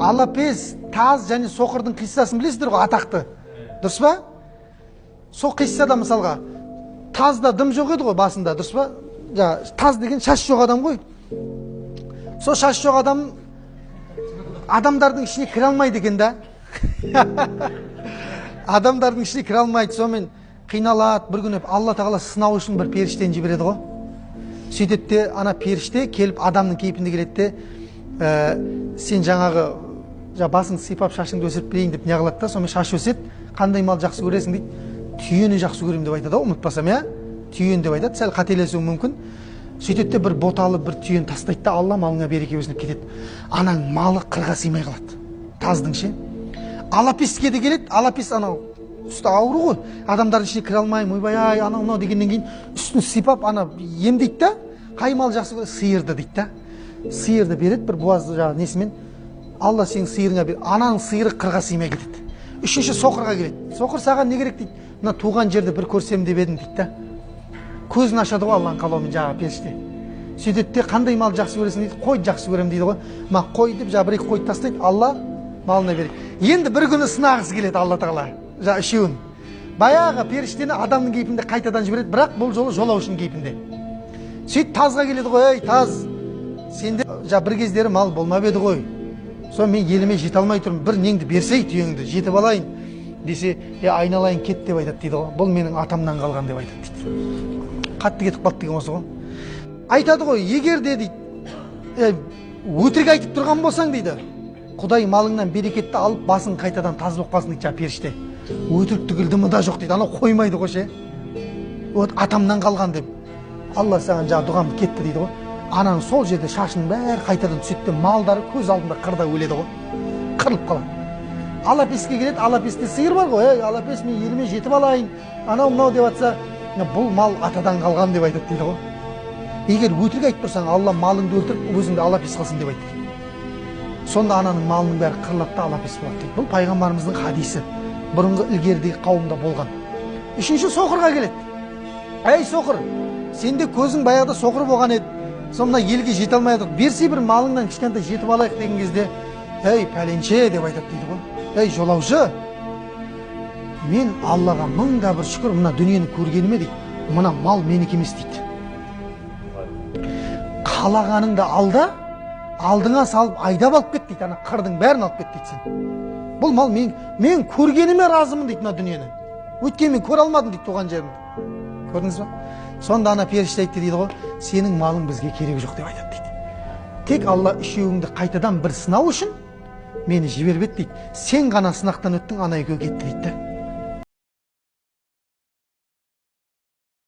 Алапес, таз және соқырдың қиссасын білесіздер ғой, атақты. Дұрыс па? Сол қиссада мысалға тазда дым жоқ еді ғой басында, дұрыс па? Таз деген шаш жоқ адам ғой. Сол шаш жоқ адам адамдардың ішіне кіре алмайды екен да. Адамдардың ішіне кіре алмайды, сонымен қиналады. Бір күні Алла тағала сынау үшін бір періштені жібереді ғой. Сөйтеді де ана періште келіп адамның кейпінде келеді де, сен жаңағы басыңды сипап шашыңды өсіріп берейін деп не қылады да, сонымен шаш өседі. Қандай мал жақсы көресің дейді. Түйені жақсы көремін деп айтады, ұмытпасам, иә? Түйені деп айтады, сәл қателесуім мүмкін. Сөйтеді де бір боталы бір түйені тастайды да, Алла малыңа береке берсін деп кетеді. Анаң малы қырға сыймай қалады. Таздың ше. Алапеске де келеді, алапес анау үсті ауру ғой, адамдардың ішіне кіре алмаймын, ойбай ай, анау мынау дегеннен кейін үстін сипап ана емдейді да, қай мал жақсы көреді? Сиырды дейді да. Сиырды береді бір буаз жаңағы несімен. Алла сенің сиырыңа бер. Ананың сиыры қырға сыймай кетеді. Үшінші соқырға келеді. Соқыр саған не керек дейді. Мына туған жерді бір көрсем деп едім дейді да. Көзін ашады ғой Алланың қалауымен жаңағы періште. Сөйтеді де қандай мал жақсы көресің дейді. Қойды жақсы көремін дейді ғой. Ма қой деп жаңағы бір екі қойды тастайды. Алла малына береді. Енді бір күні сынағысы келеді Алла тағала. Жаңағы үшеуін. Баяғы періштені адамның кейпінде қайтадан жібереді, бірақ бұл жолы жолаушының кейпінде. Сөйтіп тазға келеді ғой, ей таз, сенде жаңа бір кездері мал болмап еді ғой. Сол мен еліме жете алмай тұрмын, бір неңді берсей түйеңді, жетіп алайын десе, е айналайын кет деп айтады дейді ғой. Бұл менің атамнан қалған деп айтады дейді. Қатты кетіп қалды деген осы ғой. Айтады ғой, егер де дейді, өтірік айтып тұрған болсаң дейді, Құдай малыңнан берекетті алып, басың қайтадан таз болып қалсын дейді жаңа періште. Өтірік түгіл дымы да жоқ дейді, анау қоймайды ғой ше. Вот атамнан қалған деп. Алла саған жаңа дұғам кетті дейді ғой. Ананың сол жерде шашының бәрі қайтадан түседі де, малдары көз алдында қырда өледі ғой. Қырылып қалады. Алапеске келеді, алапесте сиыр бар ғой. Ей, алапес, мен еліме жетіп алайын, анау мынау деп атса, бұл мал атадан қалған деп айтады дейді ғой. Егер өтірік айтып тұрсаң, Алла малыңды өлтіріп, өзіңді алапес қылсын деп айтты дейді. Сонда ананың малының бәрі қырылады да алапес болады дейді. Бұл пайғамбарымыздың хадисі. Бұрынғы ілгерідегі қауымда болған. Үшінші соқырға келеді. Әй соқыр, сенде көзің баяғыда соқыр болған еді. Сол мына елге жете алмай жатыр. Берсе бір малыңнан кішкентай жетіп алайық деген кезде, әй пәленше деп айтады дейді ғой. Әй жолаушы, мен Аллаға мың да бір шүкір мына дүниені көргеніме дейді. Мына мал менікі емес дейді. Қалағаныңды ал да, алдыңа салып айдап алып кет дейді. Ана қырдың бәрін алып кет дейді сен. Бұл мал мен көргеніме разымын дейді мына дүниені. Өйткені мен көре алмадым дейді туған жерімді. Көрдіңіз ба? Сонда ана періште айтты дейді ғой, сенің малың бізге керегі жоқ деп айтады дейді. Тек Алла үшеуіңді қайтадан бір сынау үшін мені жіберіп еді дейді. Сен ғана сынақтан өттің, ана екеуі кетті дейді.